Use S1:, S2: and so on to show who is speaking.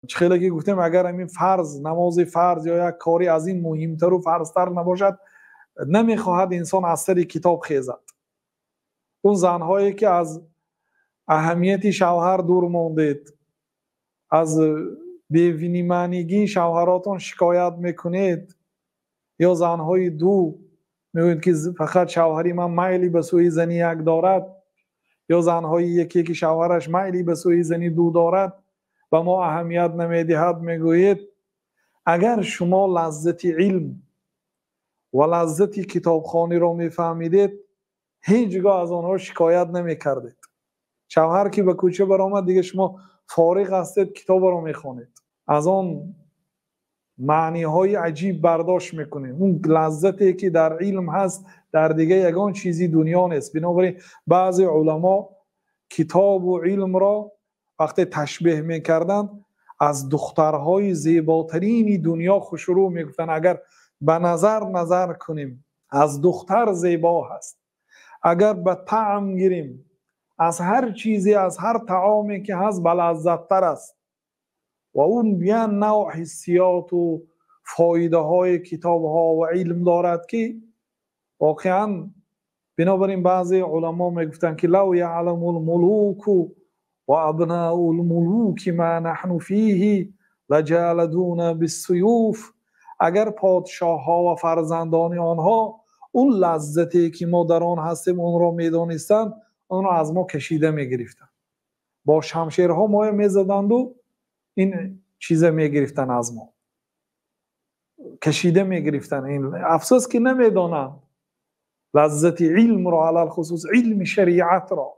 S1: Чӣ хеле ки гуфтем, агар ҳамин фарз, намози фарз ё як кори аз ин муҳимтару фарзтар набошад, намехоҳад инсон аз сари китоб хезад. Он занҳое ки аз аҳамияти шавҳар дур мондед, аз бевниманигии шавҳаротон шикоят мекунед, ё занҳои ду мегӯянд ки фақат шавҳари ман майли ба сӯи зани як дорад, ё занҳои яке ки шавҳараш майли ба сӯи зани ду дорад, ба мо аҳамият намедиҳад, мегӯед. Агар шумо лаззати илм ва лаззати китобхониро мефаҳмидед, ҳеҷ гоҳ аз онҳо шикоят намекардед. Шавҳар ки ба кӯча баромад, дигар шумо фориғ ҳастед, китобро мехонед, аз он маъниҳои аҷиб бардошт мекунем. Он лаззате ки дар илм ҳаст, дар дигар ягон чизи дунё нест. Бинобар ин баъзе уламо китобу илмро вақте ташбеҳ мекарданд, аз духтарҳои зеботарини дунё хушрӯ мегуфтанд. Агар ба назар кунем, аз духтар зебо ҳаст. Агар ба таъм гирем, аз ҳар чизе, аз ҳар таоме ки ҳаст, балаззаттар аст. Ва он як навъ ҳиссиёту фоидаҳои китобҳо ва илм дорад ки воқеан. Бинобар ин баъзе уламо мегуфтанд ки лав яъламул мулуку ва абнаул мулуки ма наҳну фиҳи лаҷаладуна биссуюф. Агар подшоҳҳо ва фарзандони онҳо он лаззате ки мо дар он ҳастем, онро медонистанд, онро аз мо кашида мегирифтанд, бо шамшерҳо моя мезаданду ин чиза мегирифтанд, аз мо кашида мегирифтанд. Ин афсӯс ки намедонанд лаззати илмро, алалхусус илми шариатро.